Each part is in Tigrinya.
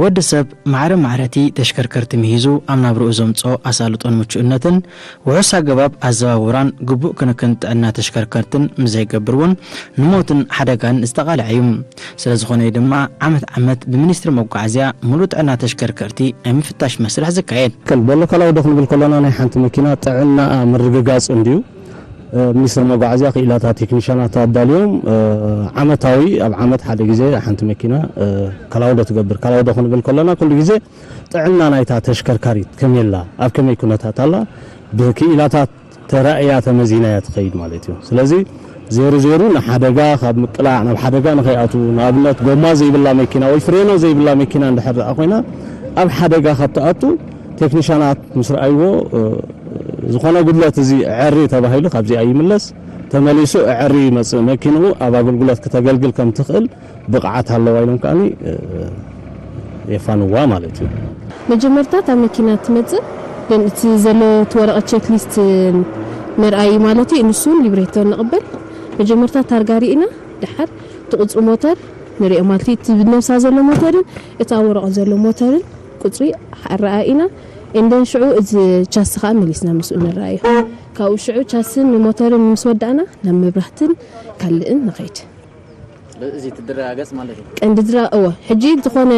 ወዲ ሰብ ማዕረ ማዕረቲ ተሽከርከርቲ ምሂዙ ኣብ ናብርኡ ዘምፅኦ ኣሳልጦን ምቹእነትን ውሑስ ኣገባብ ኣዘዋውራን ግቡእ ክንክን ጥዕና ተሽከርከርትን ምዘይገብር እውን ንሞትን ሓደጋን ዝተቓልዐ እዩ። ስለዝኾነ እዩ ድማ ዓመት ዓመት ብሚኒስትሪ መጓዓዝያ ሙሉእ ጥዕና ተሽከርከርቲ ናይ ምፍታሽ መስርሕ ዝካየድ። ከል በሎ ካላውዶ ክንብል ከለና ናይ ሓንቲ መኪና ጥዕናኣ ምርግጋፅ እንድዩ። ሚኒስትሪ መጓዓዝያ ክኢላታት ቴክኒሻናት ኣዳልዮም ዓመታዊ ኣብ ዓመት ሓደ ግዜ ሓንቲ መኪና ካላውዶ ትገብር። ካላውዶ ክንብል ከለና ኩሉ ግዜ ጥዕና ናይታ ተሽከርካሪት ከመይ ኣላ፣ ኣብ ከመይ ኩነታት ኣላ፣ ብክኢላታት ተራእያ ተመዚና እያ ትኸይድ ማለት እዩ። ስለዚ ዜሩ ዜሩ ንሓደጋ ካብ ምቅላዕ ናብ ሓደጋ ንኸይኣቱ፣ ንኣብነት ጎማ ዘይብላ መኪና ወይ ፍሬኖ ዘይብላ መኪና እንድሕር ደኣ ኮይና ኣብ ሓደጋ ካብ ትኣቱ ቴክኒሻናት ምስ ረኣይዎ ዝኾነ ጉድለት እዚ ዕሪ ተባሂሉ ካብዚኣ ይምለስ፣ ተመሊሱ ዕሪ ይመጽእ፣ መኪንኡ ኣብ ኣገልግሎት ክተገልግል ከም ትኽእል ብቕዓት ኣለዋ ኢሎም ከኣኒ የፋንዋ ማለት እዩ። መጀመርታ እታ መኪና ትመጽእ፣ ደን እቲ ዘሎ እቲ ወረቐት ቸክሊስት ምርኣይ ማለት እዩ። ንሱን ሊብሬቶ ንቕበል። መጀመርታ ታርጋ ርኢና፣ ድሓር እቲ ቁጽሪ ሞተር ንሪኦ ማለት እዩ። እቲ ብነብሳ ዘሎ ሞተርን እቲ ኣብ ወረቐት ዘሎ ሞተርን ቁጽሪ ኣረኣኢና። እንደን ሽዑ እዚ ቻስ ከዓ መሊስና ምስኡ ንረኣዮ። ካብኡ ሽዑ ቻስን ሞተርን ምስ ወዳእና ናብ መብራህትን ካልእን ንኸይድ። እዚ ትድረጋገጽ ማለት እዩ። ቀንዲ ድራ እወ ሕጂ ዝኾነ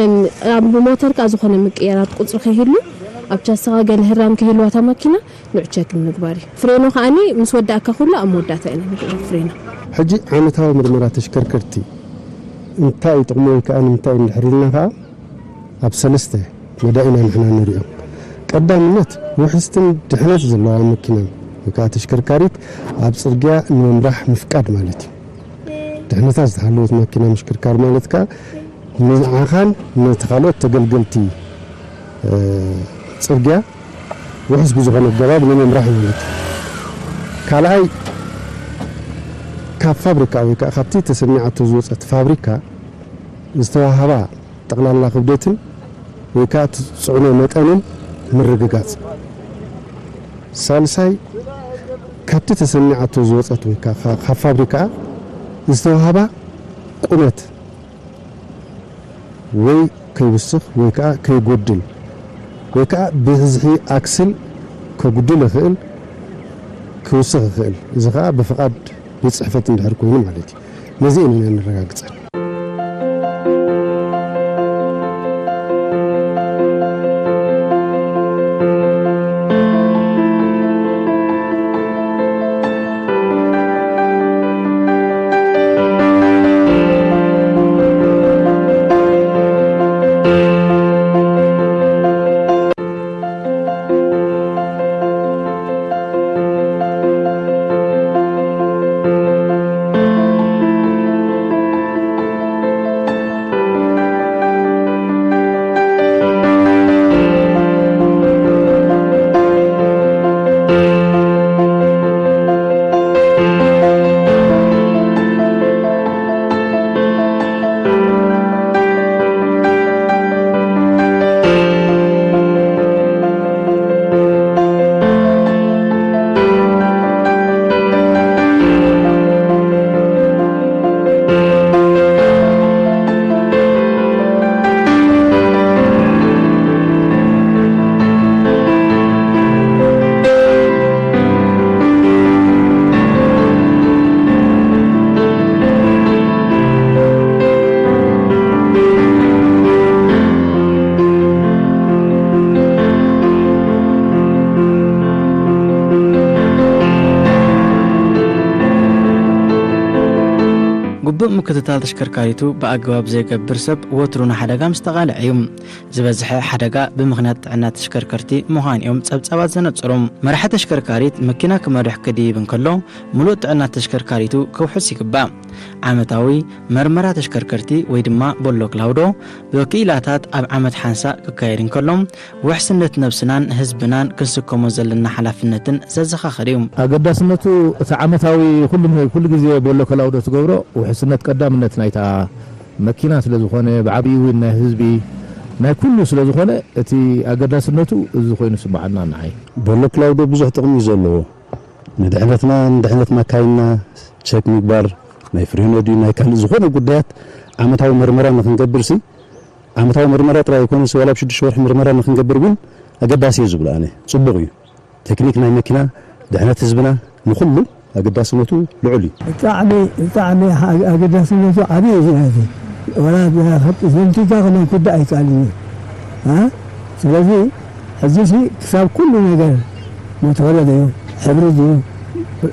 ኣብ ሞተር ከዓ ዝኾነ ምቅያራት ቁፅሪ ከይህሉ ኣብ ቻስኻ ገለ ህራም ከይህልዋ እታ ማኪና ንዑ ቸክ ንምግባር እዩ። ፍሬኖ ከዓኒ ምስ ወዳእካ ኩሉ ኣብ መወዳእታ ኢና ንግበር ፍሬኖ። ሕጂ ዓመታዊ ምርመራ ተሽከርከርቲ እንታይ እዩ ጥቕሙ ወይ ከዓ ንምንታይ እዩ እንድሕር ኢልና ከዓ ኣብ ሰለስተ መዳይ ኢና ንሕና ንሪኦ። ቀዳምነት ውሕስትን ድሕነት ዘለዋ መኪና ወይ ከዓ ተሽከርካሪት ኣብ ፅርግያ ንምምራሕ ምፍቃድ ማለት እዩ። ድሕነታ ዝተሓለወት ማኪና ምሽክርካር ማለት ከኣ ንዓኻን ነቲ ካልኦት ተገልገልቲ ጽርግያ ውሕስ ብዝኾነ ኣገባብ ንምምራሕ ማለት እዩ። ካልኣይ ካብ ፋብሪካ ወይ ከዓ ካብቲ ተሰኒዓቶ ዝወፀት ፋብሪካ ዝተዋህባ ጠቕላላ ክብደትን ወይ ከዓ እቲ ትፅዕኖ መጠንን ምርግጋፅ። ሳልሳይ ካብቲ ተሰኒዓቶ ዝወፀት ወይ ከዓ ካብ ፋብሪካ ዝተዋህባ ቁመት ወይ ከይውስኽ ወይ ከዓ ከይጎድል ወይ ከዓ ብዝሒ ኣክስል ከጉድል ይኽእል ክውስኽ ይኽእል። እዚ ከዓ ብፍቓድ ቤት ፅሕፈት እንድሕር ኮይኑ ማለት እዩ። ነዚ ኢና ነረጋግፀን። ግቡእ ምክትታል ተሽከርካሪቱ ብኣገባብ ዘይገብር ሰብ ወትሩ ንሓደጋ ምስ ተቓልዐ እዩ። ዝበዝሐ ሓደጋ ብምኽንያት ጥዕና ተሽከርከርቲ ምዃን እዮም ጸብጻባት ዘነጽሩ። መራሒ ተሽከርካሪት መኪና ክመርሕ ክድይብ እንከሎ፣ ምሉእ ጥዕና ተሽከርካሪቱ ከውሕስ ይግባእ። ዓመታዊ መርመራ ተሽከርከርቲ ወይ ድማ ቦሎ ክላውዶ ብክኢላታት ኣብ ዓመት ሓንሳእ ክካየድ እንከሎ፣ ውሕስነት ነብስናን ህዝብናን ክንስከሞ ዘለና ሓላፍነትን ዘዘኻኽር እዩ። ኣገዳስነቱ እቲ ዓመታዊ ኩሉ ኩሉ ግዜ ቦሎ ክላውዶ ትገብሮ ውሕስነት ቀዳምነት ናይታ መኪና ስለ ዝኾነ ብዓብዪ እውን ናይ ህዝቢ ናይ ኩሉ ስለ ዝኾነ እቲ ኣገዳስነቱ እዚ ኮይኑ ስምዓና ንዓይ። ቦሎ ክላውዶ ብዙሕ ጥቕሚ እዩ ዘለዎ። ንድሕነትና ንድሕነት ማካይንና ቸክ ምግባር ናይ ፍሬኖ ድዩ ናይ ካልእ ዝኾነ ጉዳያት ዓመታዊ መርመራ ንክንገብር ሲ ዓመታዊ ምርመራ ጥራይ ኣይኮነስ፣ ዋላ ኣብ ሽዱሽተ ወርሒ ምርመራ ንክንገብር እውን ኣገዳሲ እዩ ዝብሎ ኣነ። ጽቡቕ እዩ። ቴክኒክ ናይ መኪና፣ ድሕነት ህዝብና፣ ንኹሉ ኣገዳስነቱ ልዑል እዩ። ብጣዕሚ፣ ብጣዕሚ ኣገዳስነቱ ዓብዪ እዩ ናይዚ። ዋላ ዘምቲካ ከመን ክውዳእ ኣይከኣልን እዩ። እ? ስለዚ ሕጂ ሲ ክሳብ ኩሉ ነገር ሞቶረ ድዩ፣ ሕብሪ ድዩ፣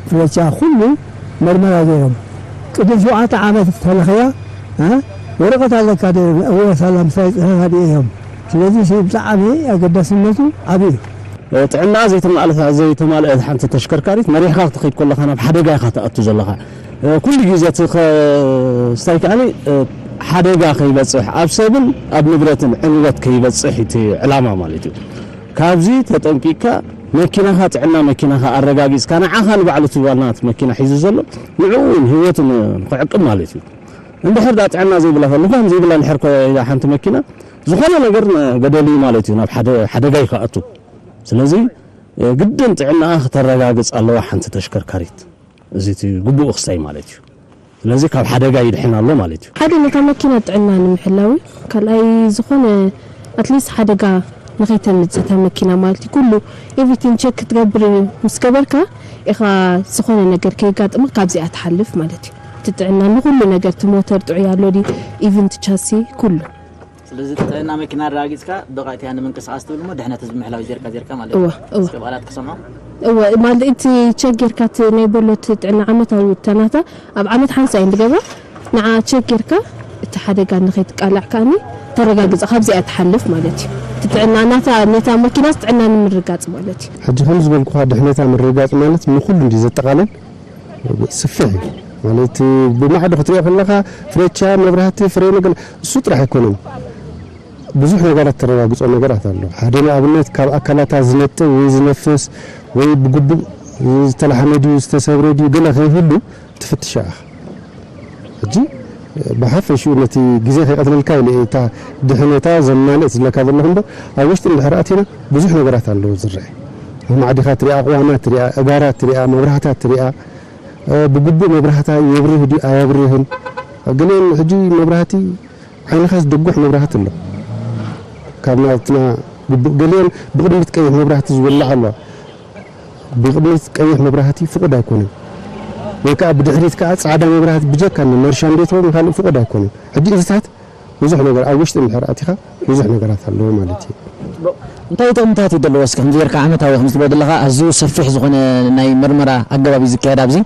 ፍረቻ ኩሉ መርመራ ገይሮም። ቅድም ሸውዓተ ዓመት ተለኽያ፣ እ? ወረቐት ኣለካ ዶ? እወ፣ ሳላ ምሳይ ጽሕኻ ድየ እዮም። ስለዚ ሲ ብጣዕሚ ኣገዳስነቱ ዓብዪ እዩ። ጥዕና ዘይተማልአ፣ ዘይተማልአ ሓንቲ ተሽከርካሪት መሪሕኻ ክትኸይድ ከለኻ ናብ ሓደጋ ኢኻ ትኣቱ ዘለኻ። ኩሉ ግዜ እቲ ኸ-፣ ስታይ ከኣኒ፣ ሓደጋ ከይበጽሕ፣ ኣብ ሰብን ኣብ ንብረትን ዕንወት ከይበጽሕ እቲ ዕላማ ማለት እዩ። ካብዚ ተጠንቂቕካ መኪናኻ፣ ጥዕና መኪናኻ ኣረጋጊጽካ፣ ንዓኻ ንባዕሉ እቲ ዋና እቲ መኪና ሒዙ ዘሎ ንዕኡ እውን ህይወቱ ን-፣ ንኽዕቅብ ማለት እዩ። እንድሕር ደኣ ጥዕና ዘይብላ፣ ልጓም ዘይብላ እንድሕር ኮ-፣ ኢላ ሓንቲ መኪና፣ ዝኾነ ነገር ን-፣ ገደል እዩ ማለት እዩ፣ ናብ ሓደ ሓደጋ እዩ ክኣቱ። ስለዚ፣ እ፣ ግድን ጥዕናኣ ክተረጋግጽ ኣለዋ ሓንቲ ተሽከርካሪት። እዚ እቲ ግቡእ ክስታይ ማለት እዩ። ስለዚ ካብ ሓደጋ ይድሕን ኣሎ ማለት እዩ። ሓደ ነታ መኪና ጥዕና ንምሕላው እዩ። ካልኣይ ዝኾነ ኣትሊስት ሓደጋ ንኸይተምጽእ እታ መኪና ማለት እዩ። ኩሉ ኤቭሪቲንግ ቸክ ክትገብር ምስ ገበርካ ኢኻ ዝኾነ ነገር ከየጋጥመካ ካብዚኣ ትሓልፍ ማለት እዩ። እቲ ጥዕና ንኹሉ ነገር፣ እቲ ሞተር ጥዑይ ኣሎ ድዩ፣ ኢቭን እቲ ቻሲ ኩሉ። ስለዚ ጥዕና መኪና ኣረጋጊጽካ ብቐጥታ ንምንቅስቓስ ትብል እሞ ድሕነት ህዝቢ ምሕላው ዜርካ ዜርካ ማለት እዩ። እወ፣ እወ። እስከ በዓላት ክሰምዖ። እወ፣ ማለት እቲ ቸክ ጌርካ እቲ ናይ ቦሎት ጥዕና ዓመታዊ እታ ናታ ኣብ ዓመት ሓንሳ እዩ ዝገብራ። ንዓ ቸክ ጌርካ እቲ ሓደጋ ንኸይትቃላዕ ከኣኒ ተረጋግጽ፣ ካብዚኣ ትሓልፍ ማለት እዩ። እቲ ጥዕና ናታ፣ ነታ መኪናስ ጥዕና ንምርጋጽ ማለት እዩ። ሕጂ ከም ዝበልኩኻ ድሕነታ ምርጋጽ ማለት ንኹሉ እንዲ ዘጠቓልል ስፍሕ እዩ። ማለት ብማዕዶ ክትሪኦ ከለኻ ፍሬቻ፣ መብራህቲ፣ ፍሬን ገለ እሱ ጥራሕ ኣይኮነን። ብዙሕ ነገራት ተረጋግጾ ነገራት ኣሎ። ሓደ ንኣብነት ካብ ኣካላታ ዝነጥብ ወይ ዝነፍስ ወይ ብግቡእ ዝተላሕመ ድዩ ዝተሰብረ ድዩ ገለ ከይህሉ ትፍትሽ ኢኻ። ሕጂ ብሓፈሽኡ ነቲ ግዜ ከይቐትለልካ ኢለ እየ እታ ድሕነታ ዘማልእ ዝብለካ ዘለኹ እምበር ኣብ ውሽጢ እንድሕር ኣቲና ብዙሕ ነገራት ኣለዎ ዝረአ። ኣማዕዲኻ ትሪኣ፣ ኣቕዋማት ትሪኣ፣ እጋራት ትሪኣ፣ መብራህታት ትሪኣ፣ እ፣ ብግቡእ መብራህታ የብርህ ድዩ ኣየብርህን። ገሊኦም ሕጂ መብራህቲ ዓይንኻ ዝድጉሕ መብራህቲ ኣሎ። ካብ ናትና ግቡእ ገሊኦም ብቕድሚት ቀይሕ መብራህቲ ዝወልዓ ኣሎ። ብቕድሚት ቀይሕ መብራህቲ ፍቑድ ኣይኮነን። ወይ ከኣ ብድሕሪት ከኣ ጻዕዳ መብራህቲ ብጀካ ንመርሻን ቤት ወይ ካልእ ፍቑድ ኣይኮነን። ሕጂ እዚታት ብዙሕ ነገር ኣብ ውሽጢ እንድሕር ኣቲኻ ብዙሕ ነገራት ኣለዎ ማለት እዩ። ጽቡቕ። እንታይ ጥቕምታት እዩ ዘለዎ? እስከ ከምዚ ጌርካ ዓመታዊ ከም ዝብሎ ዘለኻ ኣዝዩ ሰፊሕ ዝኾነ ናይ መርመራ ኣገባብ እዩ ዝካየድ ኣብዚ።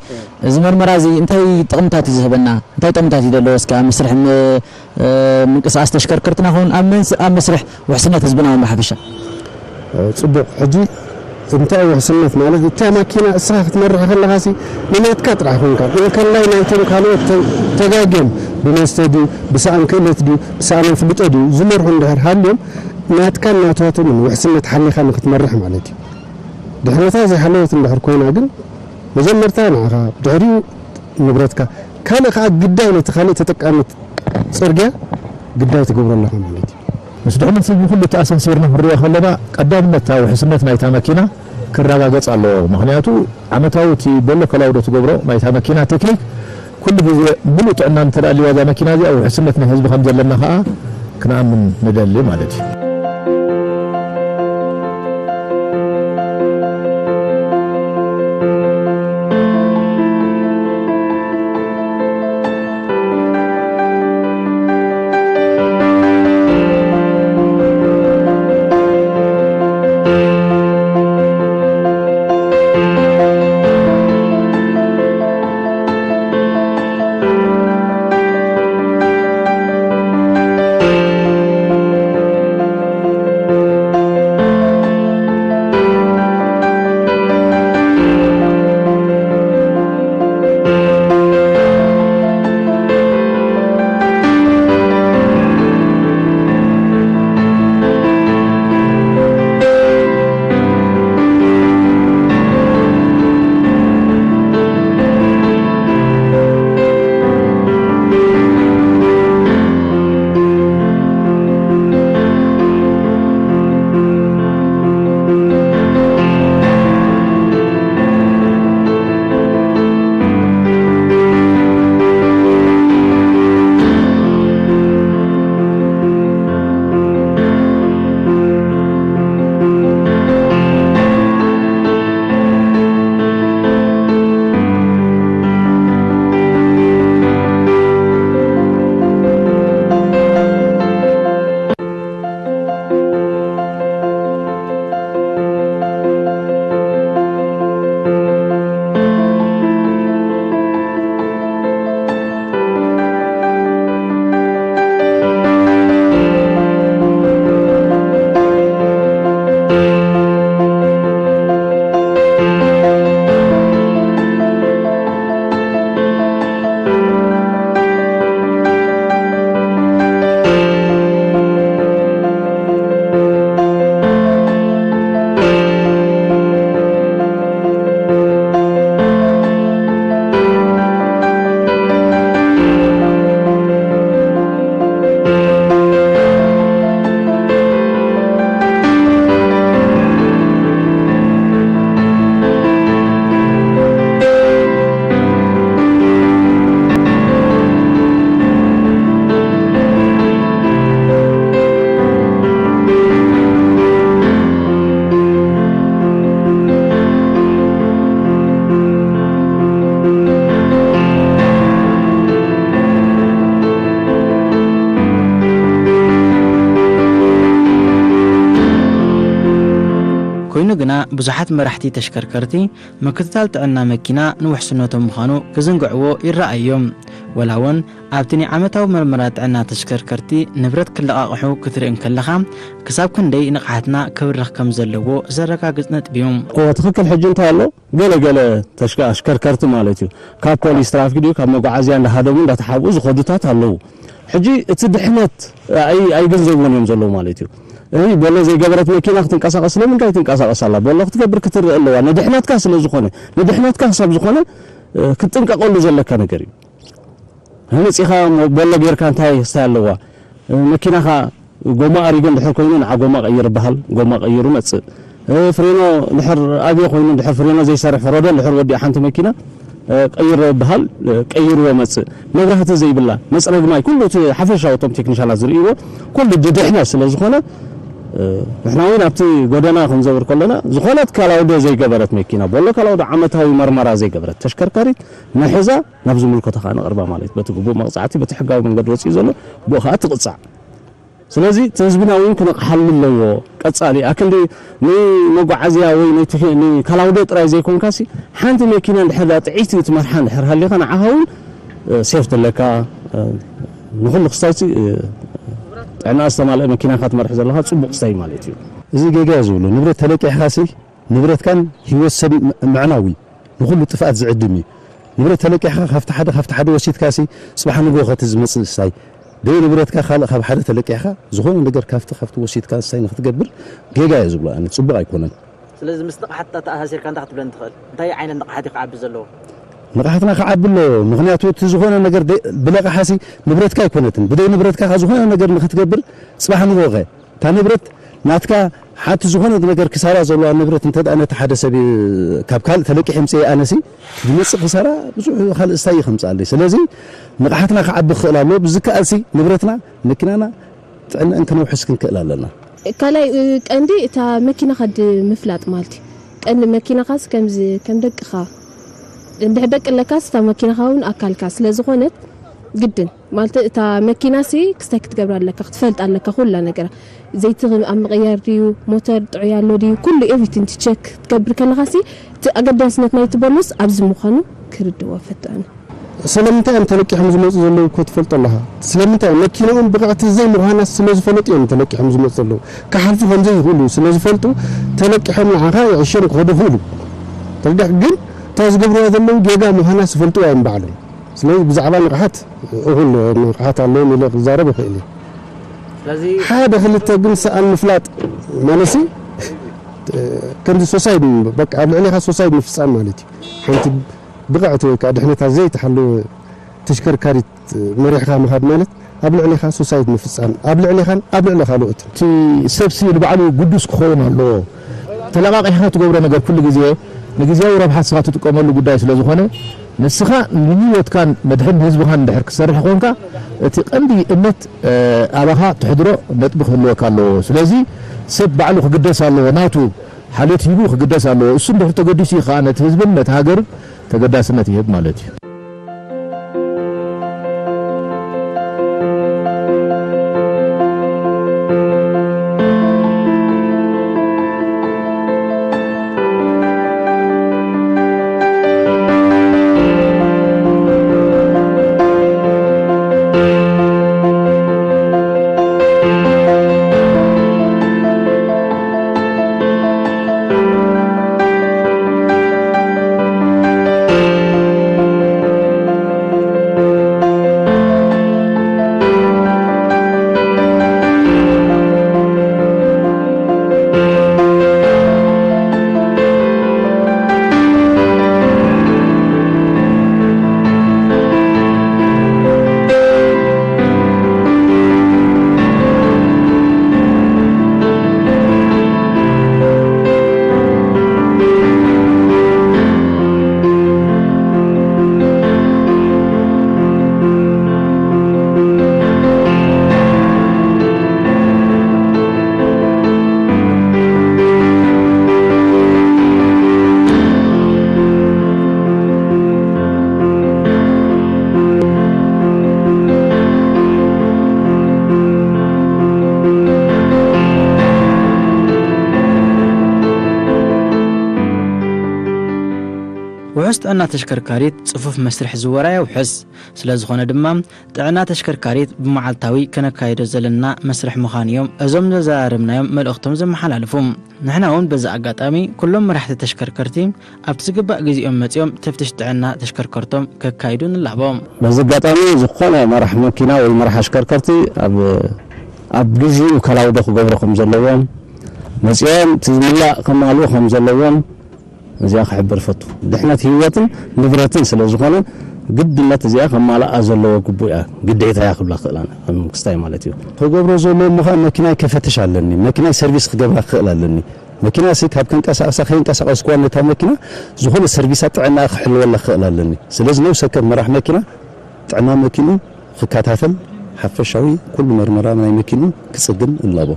እዚ መርመራ እዚ እንታይ ጥቕምታት እዩ ዝህበና? እንታይ ጥቕምታት እዩ ዘለዎ? እስከ ኣብ መስርሕ ም-፣ እ፣ ምንቅስቓስ ተሽከርከርትና ኸውን ኣብ መንስ-፣ ኣብ መስርሕ ውሕስነት ህዝብና እውን ብሓፈሻ። ጽቡቕ። ሕጂ እንታይ ውሕስነት ማለት፣ እታ ማኪና እስኻ ክትመርሕ ከለኻሲ ንናትካ ጥራሕ ኮንካ፣ እንከላይ ናይቶም ካልኦት ተ-፣ ተጋግዮም ብመስተ ድዩ፣ ብሰኣን ክእለት ድዩ፣ ብሰኣን ኣፍልጦ ድዩ ዝመርሑ እንድሕር ሃልዮም፣ ናትካን ናታቶምን ውሕስነት ሓሊኻ ንክትመርሕ ማለት እዩ። ድሕነታ ዘይሓለወት እንድሕር ኮይና ግን፣ መጀመርታ ንዓኻ፣ ድሕሪኡ ንብረትካ፣ ካልእ ከኣ ግዳይ ነቲ ካልእ ተጠቃሚ ጽርግያ ግዳይ ትገብሮ ኣለኻ ማለት እዩ። ምስ ድሕነት ህዝቢ ኩሉ ተኣሳሲርና ክንሪኦ ከለና፣ ቀዳምነት እታ ውሕስነት ናይታ መኪና ክረጋገጽ ኣለዎ። ምኽንያቱ፣ ዓመታዊ እቲ ቦሎ ከላውዶ ትገብሮ ናይታ መኪና ቴክኒክ፣ ኩሉ ግዜ ምሉእ ጥዕና እንተ ደኣ ኣልዋ እዛ መኪና እዚኣ፣ ውሕስነት ናይ ህዝቢ ከም ዘለና ከኣ ክንኣምን ንደሊ ማለት እዩ። ብዙሓት መራሕቲ ተሽከርከርቲ ምክትታል ጥዕና መኪና ንውሕስነቶም ምዃኑ ክዝንግዕዎ ይረኣዮም። ወላ እውን ኣብቲ ናይ ዓመታዊ መርመራ ጥዕና ተሽከርከርቲ ንብረት ክለቓቕሑ ክትርኢ እንከለኻ፣ ክሳብ ክንደይ ንቕሓትና ክብርኽ ከም ዘለዎ ዘረጋግጽ ነጥቢ እዩ። እዎ፣ ትኽክል። ሕጂ እንታይ ኣሎ? ገለ ገለ ተሽከ-፣ ኣሽከርከርቲ ማለት እዩ፣ ካብ ፖሊስ ትራፊክ ድዩ ካብ መጓዓዝያ እንዳሃደሙ እንዳተሓብኡ ዝኸዱታት ኣለዉ። ሕጂ እቲ ድሕነት ኣይ-፣ ኣይግንዘብዎን እዮም ዘለዉ ማለት እዩ። እዚ ቦሎ ዘይገበረት መኪና ክትንቀሳቐስ ስለምንታይ ትንቀሳቐስ ኣላ? ቦሎ ክትገብር ክትርኢ ኣለዋ። ንድሕነትካ ስለ ዝኾነ፣ ንድሕነትካ ክሳብ ዝኾነ፣ እ፣ ክትጥንቀቐሉ ዘለካ ነገር እዩ። መጺኻ ሞ-፣ ቦሎ ጌርካ እንታይ ስታይ ኣለዋ? እ፣ መኪናኻ ጎማ ኣሪጎ እንድሕር ኮይኑ ንዓ ጎማ ቀይር ይበሃል። ጎማ ቀይሩ መጽእ። እ፣ ፍሬኖ እንድሕር ኣብዮ ኮይኑ እንድሕር ፍሬኖ ዘይሰርሕ ፈረዶ እንድሕር ወዲኣ ሓንቲ መኪና፣ እ፣ ቀይሮ ይበሃል። እ፣ ቀይርዎ መጽእ። መብራህቲ ዘይብላ፣ መጽረግ ማይ፣ ኩሉ እቲ ሓፈሻዊ እቶም ቴክኒሻናት ዝርእይዎ ኩሉ ድድሕነት ስለ ዝኾነ፣ እ፣ ንሕና እውን ኣብቲ ጎደና ክንዘውር ከለና ዝኾነት ካላውዶ ዘይገበረት መኪና፣ ቦሎ ካላውዶ ዓመታዊ መርመራ ዘይገበረት ተሽከርካሪት ንሕዛ ናብ ዝምልከቶ ከዓ ነቕርባ ማለት በቲ ግቡእ መቕጻዕቲ በቲ ሕጋዊ መንገዲ ወፂኡ ዘሎ ብኡ ከዓ ትቕጻዕ። ስለዚ እቲ ህዝብና እውን ክነቕሓሉ ኣለዎ። ቀጻሊ ኣክንዲ ንመጓዓዝያ ወይ ነቲ ኸ-፣ ንካላውዶ ጥራይ ዘይኮንካሲ ሓንቲ መኪና እንድሕር ዳ ጥዒቲ ትመርሓ እንድሕር ሃሊኻ ንዓኻ እውን፣ እ፣ ሴፍቲ ኣለካ። እ፣ ንኹሉ ክስታይሲ፣ እ፣ ጥዕና ዝተማልአ መኪናኻ ትመርሕ ዘለኻ ጽቡቕ ክስታይ ማለት እዩ። እዚ ጌጋ እዩ ዝብሉ ንብረት ተለቂሕኻሲ ንብረትካን ህይወት ሰብ ም-፣ ምዕናው እዩ። ንኹሉ ጥፍኣት ዝዕድም እዩ። ንብረት ተለቂሕኻ ካብቲ ሓደ፣ ካብቲ ሓደ ወሲድካሲ ጽባሕ ንግሆ ከቲ ዝመጽእ ስታይ ደይ ንብረትካ ካልእ ካብ ሓደ ተለቂሕኻ ዝኾነ ነገር ካብቲ፣ ካብቲ ወሲድካ ስታይ ንክትገብር ጌጋ እየ ዝብሎ ኣነ፣ ጽቡቕ ኣይኮነን። ስለዚ ምስ ንቕሓት ኣተኣሳሲርካ እንታይ ክትብለኒ ትኽእል? እንታይ ዓይነት ንቕሓት እዩ ክዓቢ ዘለዎ? ንቕሓትና ክዓቢ ኣለዎ። ምኽንያቱ እቲ ዝኾነ ነገር ደይ-፣ ብለቕሓሲ ንብረትካ ኣይኮነትን። ብደይ ንብረትካ ከ ዝኾነ ነገር ንክትገብር ጽባሕ ንግሆ ከ እታ ንብረት ናትካ ሓንቲ ዝኾነት ነገር ክሳራ ዘለዋ ንብረት እንተ ደኣ ነቲ ሓደ ሰብ ካብ ካልእ ተለቂሐ ምጽእ ኣነሲ ዝመጽእ ክሳራ ብዙሕ ካልእ ስታይ እዩ ከምጽኣለይ። ስለዚ ንቕሓትና ክዓቢ ክኽእል ኣለዎ። ብዝከኣልሲ ንብረትና፣ መኪናና ጥዕናን ክነውሕስ ክንክእል ኣለና። ካልኣይ፣ እ፣ ቀንዲ እታ መኪናኻ ድ-፣ ምፍላጥ ማለት እዩ። ቀንዲ መኪናኻስ ከምዚ ከም ደቅኻ፣ እንድሕር ደቂ ኣለካስ እታ መኪናኻ እውን ኣካልካ ስለ ዝኾነት ግድን ማለት እታ መኪናሲ ክስታይ ክትገብራ ኣለካ፣ ክትፈልጥ ኣለካ ኩላ ነገራ። ዘይቲ ኣብ ምቕያር ድዩ፣ ሞተር ጥዑይ ኣሎ ድዩ፣ ኩሉ ኤቭሪቲንግ ቸክ ክትገብር ከለኻሲ እቲ ኣገዳስነት ናይቲ ቦሎስ ኣብዚ ምዃኑ ክርድዎ ፈትኑ። ስለምንታይ እዮም ተለቂሖም ዝመፁ ዘለዉ እኮ ትፈልጦ ኣለኻ። ስለምንታይ መኪንኦም ብቕዕቲ ዘይምዃና ስለ ዝፈለጡ እዮም ተለቂሖም ዝመፁ ዘለዉ። ክሓልፉ ከም ዘይኽእሉ ስለ ዝፈልጡ ተለቂሖም ንዓኻ ይዕሾም ክኸዱ ይኽእሉ። ተረዲእካ? ግን እታ ዝገብርዋ ዘለዉ ጌጋ ምዃና ዝፈልጥዋ እዮም ባዕሎም። ስለዚ ብዛዕባ ንቕሓት እኹል ንቕሓት ኣለዎም ኢለ ክዛረብ ይኽእል እየ። ስለዚ ሓደ ክልተ ግን ሰኣን ምፍላጥ ማለትሲ ከምዚ ሶሳይድ በቃ ኣብ ልዕሌኻ ሶሳይድ ምፍፃም ማለት እዩ። ሓንቲ ብቕዕቲ ወይ ከዓ ድሕነታ ዘይተሓለወ ተሽከርካሪት መሪሕካ ምኻድ ማለት ኣብ ልዕሌኻ ሶሳይድ ምፍፃም ኣብ ልዕሌኻን ኣብ ልዕሊ ካልኦትን። እቲ ሰብሲ ንባዕሉ ግዱስ ክኸውን ኣለዎ። ተለቓቒሕካ ትገብሮ ነገር ኩሉ ግዜ ንግዜያዊ ረብሓ ንስኻ ትጥቀመሉ ጉዳይ ስለ ዝኾነ ንስኻ ንህይወትካን መድሕን ህዝብኻን እንድሕር ክትሰርሕ ኮንካ እቲ ቀንዲ እምነት፣ እ፣ ኣባኻ ትሕድሮ ነጥቢ ክህልወካ ኣለዎ። ስለዚ ሰብ ባዕሉ ክግደስ ኣለዎ። ናቱ ሓልዮት ሂቡ ክግደስ ኣለዎ። እሱ እንድሕር ተገዲሱ እዩ ከዓ ነቲ ህዝብን ነቲ ሃገርን ተገዳስነት ይህብ ማለት እዩ። ውሑስ ጥዕና ተሽከርካሪት ጽፉፍ መስርሕ ዝወራ የውሕስ። ስለ ዝኾነ ድማ ጥዕና ተሽከርካሪት ብመዓልታዊ ከነካይዶ ዘለና መስርሕ ምዃኑ እዮም እዞም ዘዘራረብናዮም መልእኽቶም ዘመሓላልፉ። ንሕና እውን በዚ ኣጋጣሚ ኩሎም መራሕቲ ተሽከርከርቲ ኣብቲ ዝግባእ ግዜኦም መጺኦም ተፍትሽ ጥዕና ተሽከርከርቶም ከካይዱ ንላቦም። በዚ ኣጋጣሚ ዝኾነ መራሕ መኪና ወይ መራሕ ኣሽከርከርቲ ኣብ ኣብ ግዜኡ ከላውዶ ክገብሮ ከም ዘለዎም፣ መጺኦም እቲ ዝምላእ ከማልኡ ከም ዘለዎም፣ እዚኣ ክሕብር እፈቱ። ድሕነት ህይወትን ንብረትን ስለ ዝኾነ፣ ግድነት እዚኣ ከማልኣ ዘለዎ ግቡእ እያ፣ ግዴታ እያ ክብላ ክኽእል ኣነ፣ ከም መንግስታይ ማለት እዩ። ክገብሮ ዘለዎ ምዃን፣ መኪናይ ከፈትሽ ኣለኒ፣ መኪናይ ሰርቪስ ክገብራ ክኽእል ኣለኒ። መኪና ሲ ካብ ከንቀሳቕሳ ከይንቀሳቐስኩዋ ነታ መኪና ዝኾነ ሰርቪሳ ጥዕና ክሕልወላ ክኽእል ኣለኒ። ስለዚ ነብሰ ወከፍ መራሕ መኪና ጥዕና መኪኑ ክከታተል፣ ሓፈሻዊ ኩሉ መርመራ ናይ መኪኑ ክጽግን እላቦ።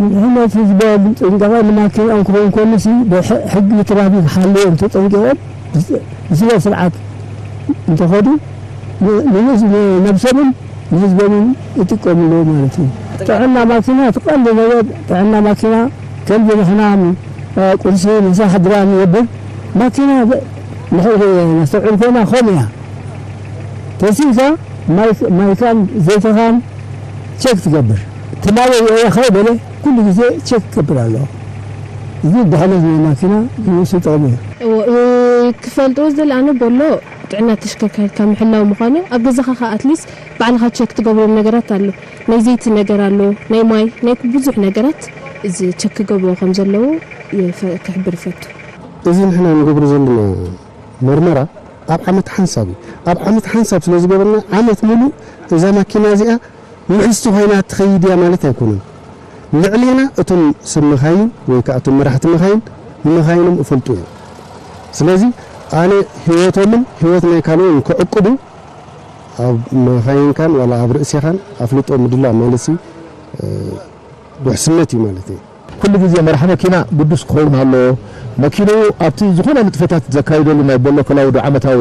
ንሕነት ህዝቦም ጥንቃቐ ንማኪንኦም ክኸውን ከሉሲ ብሕጊ ትራፊክ ሓልዮም ተጠንቂቖም ብስነ ስርዓት እንተኸዱ ን- ንህዝብ- ንነብሶምን ንህዝቦምን ይጥቀምሉ ማለት እዩ። ጥዕና ማኪና ትቐንዲ ነገር ጥዕና ማኪና ከምዚ ንሕና ቁርሲ ምሳሕ ድራር ንገብር ማኪና ነስተውዕል ኮይና ከምኡ እያ። ተሲእካ ማይካን ዘይተኻን ቸክ ትገብር። ትማሊ ሪኦያ ከይበለ ኩሉ ግዜ ቸክ ክገብር ኣለዎ። እዚ ድሕነት ናይ ማኪና ንሱ ይጠቕሙ እዩ። ክፈልጥዎ ዝደሊ ኣነ ቦሎ ጥዕና ተሽከርካሪትካ ምሕላው ምዃኑ ኣብ ገዛኻ ከኣ ኣትሊስ ባዕልኻ ቸክ ትገብሮም ነገራት ኣሎ። ናይ ዘይቲ ነገር ኣሎ፣ ናይ ማይ፣ ናይ ብዙሕ ነገራት እዚ ቸክ ክገብርዎ ከም ዘለዉ ክሕብር ይፈቱ። እዚ ንሕና ንገብሮ ዘለና መርመራ ኣብ ዓመት ሓንሳብ እዩ። ኣብ ዓመት ሓንሳብ ስለ ዝገበርና ዓመት ሙሉእ እዛ ማኪና እዚኣ ምዕዝቲ ኮይና ትኸይድ እያ ማለት ኣይኮነን። ልዕሌና እቶም ሰብ መኻይን ወይ ከዓ እቶም መራሕቲ መኻይን ንመኻይኖም እፈልጡ እዮም። ስለዚ ኣነ ህይወቶምን ህይወት ናይ ካልኦን ክዕቅቡ ኣብ መኻይንካን ዋላ ኣብ ርእሴኻን ኣፍልጦ ምድላው ማለት ሲ ውሕስነት እዩ ማለት እዩ። ኩሉ ግዜ መራሒ መኪና ግዱስ ክኸውን ኣለዎ። መኪንኡ ኣብቲ ዝኾነ ንጥፈታት ዘካይደሉ ናይ ቦሎ ከላውዶ ዓመታዊ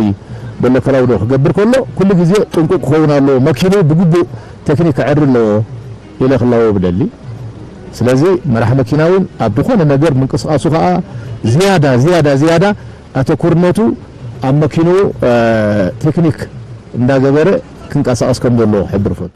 ቦሎ ከላውዶ ክገብር ከሎ ኩሉ ግዜ ጥንቁቕ ክኸውን ኣለዎ። መኪንኡ ብግቡእ ቴክኒክ ከዐሪ ኣለዎ ኢለ ክላወ ብደሊ። ስለዚ መራሒ መኪና እውን ኣብ ዝኾነ ነገር ምንቅስቓሱ ከዓ ዝያዳ ዝያዳ ዝያዳ ኣተኩርነቱ ኣብ መኪንኡ ቴክኒክ እንዳገበረ ክንቀሳቐስ ከም ዘለዎ ክሕብር እፈቱ።